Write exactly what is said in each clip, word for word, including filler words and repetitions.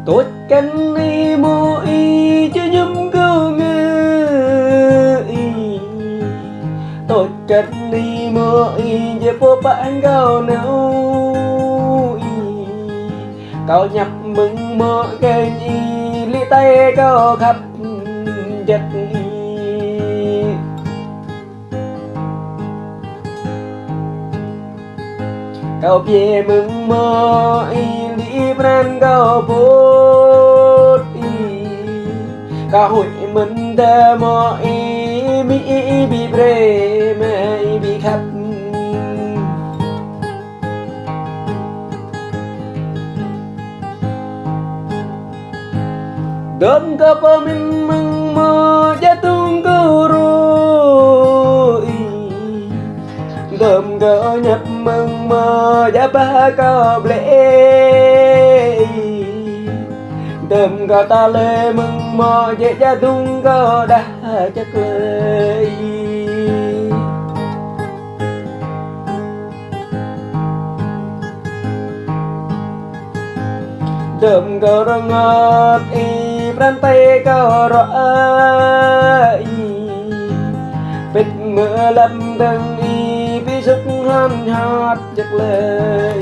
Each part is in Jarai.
Tôč kăn ih mơ̆ ih či ñum kơ ngă ih. Tôč kăn ih mơ̆ ih či pơpă hăng kâo nao ih. Kâo ñăp mơ̆ng mơ̆ kơnh ih lĕ tơi kâo khăp jăk ih. Kâo pơyơr mơ̆ng mơ̆ ih lĕ pran kâo pŭt ih. Kâo huĭ mơ̆n tơ mơ̆ ih mĭ ih ƀu brơi mơ̆ ih ƀu khăp. Dơ̆m kâo pơmĭn mơ̆ng mơ̆ djă tŭng kơ rô ih. Dơ̆m kâo ñăp mơ̆ng mơ̆ djă bah kâo blĕ ih. Dơ̆m kâo tơlơi mơ̆ng mơ̆ djă djă tŭng kâo đah jăk lơi. Dơ̆m kâo rơngot ih pran tơi kâo rŏ ih. Pĭt mơ̆ lăm dơ̆ng ih ƀu sŭk hŏn hŏt jăk lơi.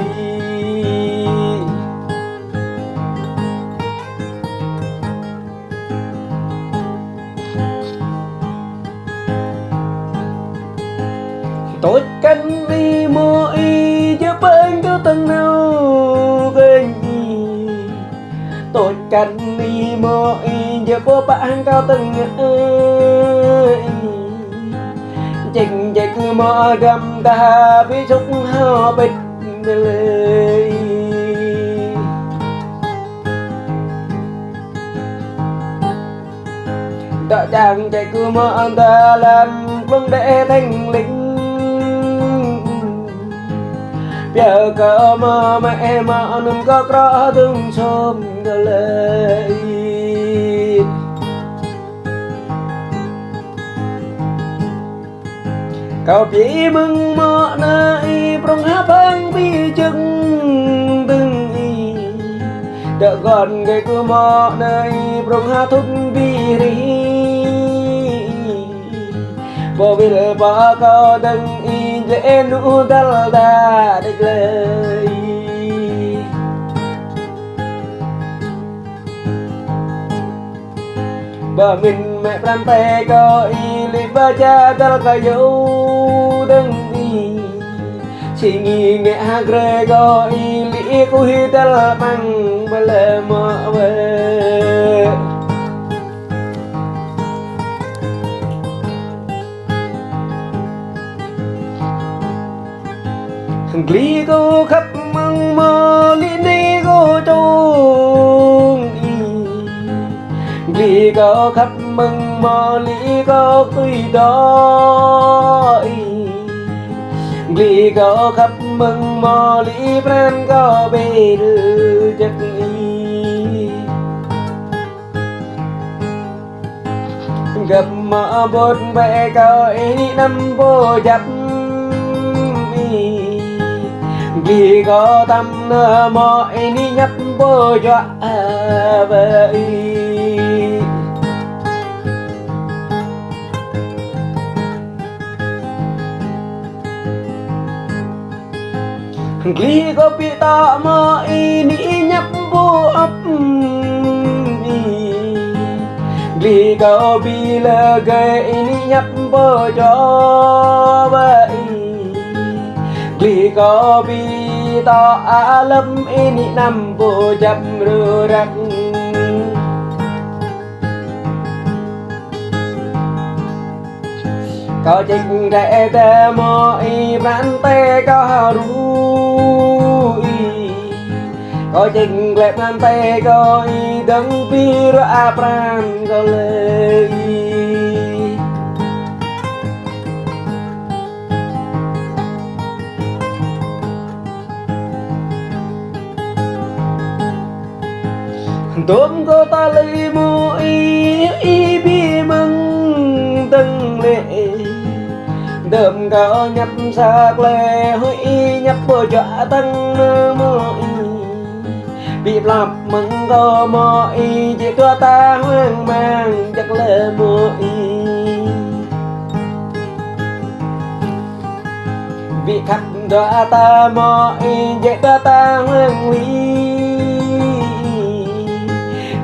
Tôč kăn ih mơ̆ ih či pơ̆ng kơ tơng nao kơnh ih. Tôč kăn ih mơ̆ ih či pơpă hăng kâo tơng ngă ih. Čĕng čĕk mơ̆ găm tah ƀu sŭk hŏ pĭt mơ̆ lơi. Dŏ čang čĕk mơ̆ tơ lăm plung đĕ thĕng ling. Pioh kơ mơ̆ mĕ mơ̆ anŭn kơ krŏ tŭng sum tơlơi. Kâo pơyơr mơ̆ng mơ̆ nao ih prong hơbăng ƀu jơ̆ng dơ̆ng ih. Dŏ gŏn gĕ kơ mơ̆ nao ih prong hơthŭn ƀu rih. Pơwĭl pơ kâo dơ̆ng ih lĕ nŭ dăl đa đĕč lơi. Pơmĭn mĕ pran tơi kơ ih lĕ ba ja dăl kơ yua dơ̆ng ih. Či ngĭ ngĕ hơgrê kơ ih lĕ kuh dăl păng ƀlĕ mơ̆ wơ̆. Glĭ kâo khăp mơ̆ng mơ̆ lĕ nê kâo čong ih. Glĭ kâo khăp mơ̆ng mơ̆ lĕ kâo tui dŏ ih. Glĭ kâo khăp mơ̆ng mơ̆ lĕ pran kâo ƀel jăk ih. Găp mơ̆ ƀut bĕ kâo ih nă năm pô jăp ih. Glĭ kâo tăm nă mơ̆ ih nă ñăp pô juă bĕ ih. Glĭ kâo ƀu tŏ mơ̆ ih nă ñăp pô ăp ih. Glĭ kâo ƀu lơ gơi ih nă ñăp pô čô bĕ ih. Glĭ kâo ƀu tŏ alăm ih nă năm pô jăp rơrăk. Kâo čĕk glaĭ tơ mơ̆ ih pran tơi kâo hơru ih. Kâo čĕk glaĭ pran tơi kâo ih dơ̆ng ƀu ruă pran kâo lơi. Dôm kơ ta lơi mơ̆ ih, ih ƀu mơ̆ng dơ̆ng lĕ. Dôm kơ ñăp sa klĕ hơi ih ñăp pô juă tăng nă mơ̆ ih. Ƀĭ ƀlŏp mơ̆ng kâo mơ̆ ih, jĕ kơ ta hoang mang jăk lĕ mơ̆ ih. Ƀĭ khăp dŏ ta mơ̆ ih, jĕ kơ ta hoang huĭ.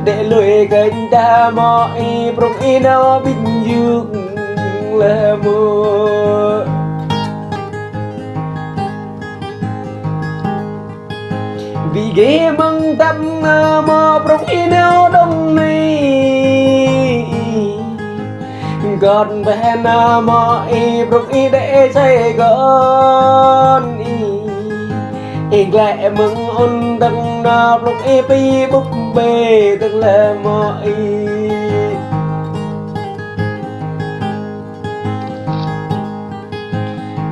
Đĕ lui kơnh ta mơ̆ ih, prŏng ih nao ƀing yŭk lĕ mơ̆. Ƀĭ gêh mơ̆ng tăm nao mơ̆ prŏng ih nao dŏng anai. Gŏn bĕ nao mơ̆ ih, prŏng ih đĕ Sài Gòn ih. Ih glaĭ mơ̆ng ôn dơ̆ng nao prŏng ih pi ƀŭk ƀe dơ̆ng lĕ mơ̆ ih.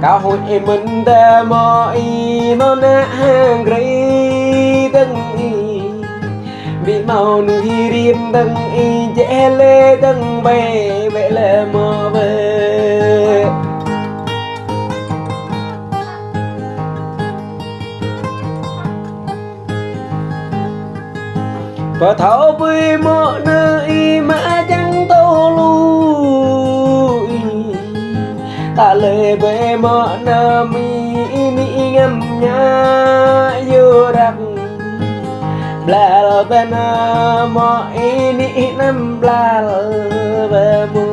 Kâo huĭ mơ̆n tơ mơ̆ ih, mơ̆ nă hăng grê dơ̆ng ih. Ƀĭ hmâo nuih rĭm dơ̆ng ih, jĕ lĕ dơ̆ng ƀĕ, ƀĕ lĕ mơ̆ ƀĕ. Pơthâo ƀơi mơ̆ nơ ih mă čang tơlŭ ih. Ta lĕ ƀơi mơ̆ nơ mi ih nih ngăm ñă yua răk. Blal ƀơi nơ mơ̆ ih nih năm blal ƀơi mơ̆.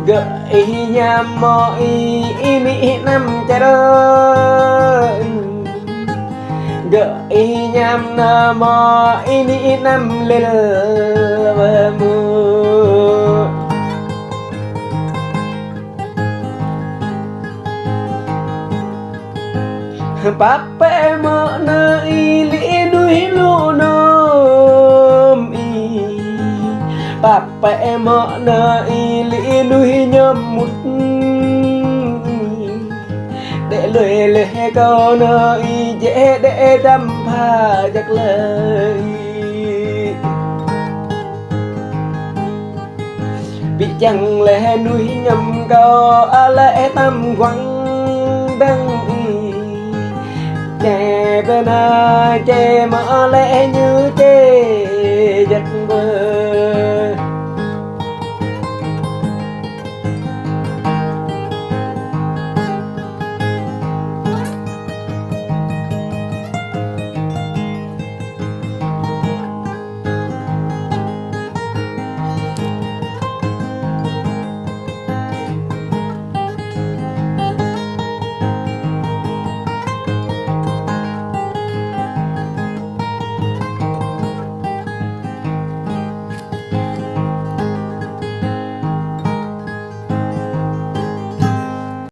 Gơ̆ ih ñăm mơ̆ ih, ih nih năm čar. Gơ̆ ih ñăm nơ mơ̆ ih nih năm lil ƀơi mơ̆. Pap pĕ mơ̆ nơ ih lĕ nuih lu nôm ih. Pap pĕ mơ̆ nơ ih lĕ nuih ñŏm mŭt ih. Đĕ lui lĕ kâo nơ ih, jĕ đĕ dăm pha jăk lĕ ih. Ƀĭ čang lĕ nuih ñăm kâo, a lĕ tăm guăng dơ̆ng ih. Čê ƀơi nơ čê mơ̆ lĕ ñu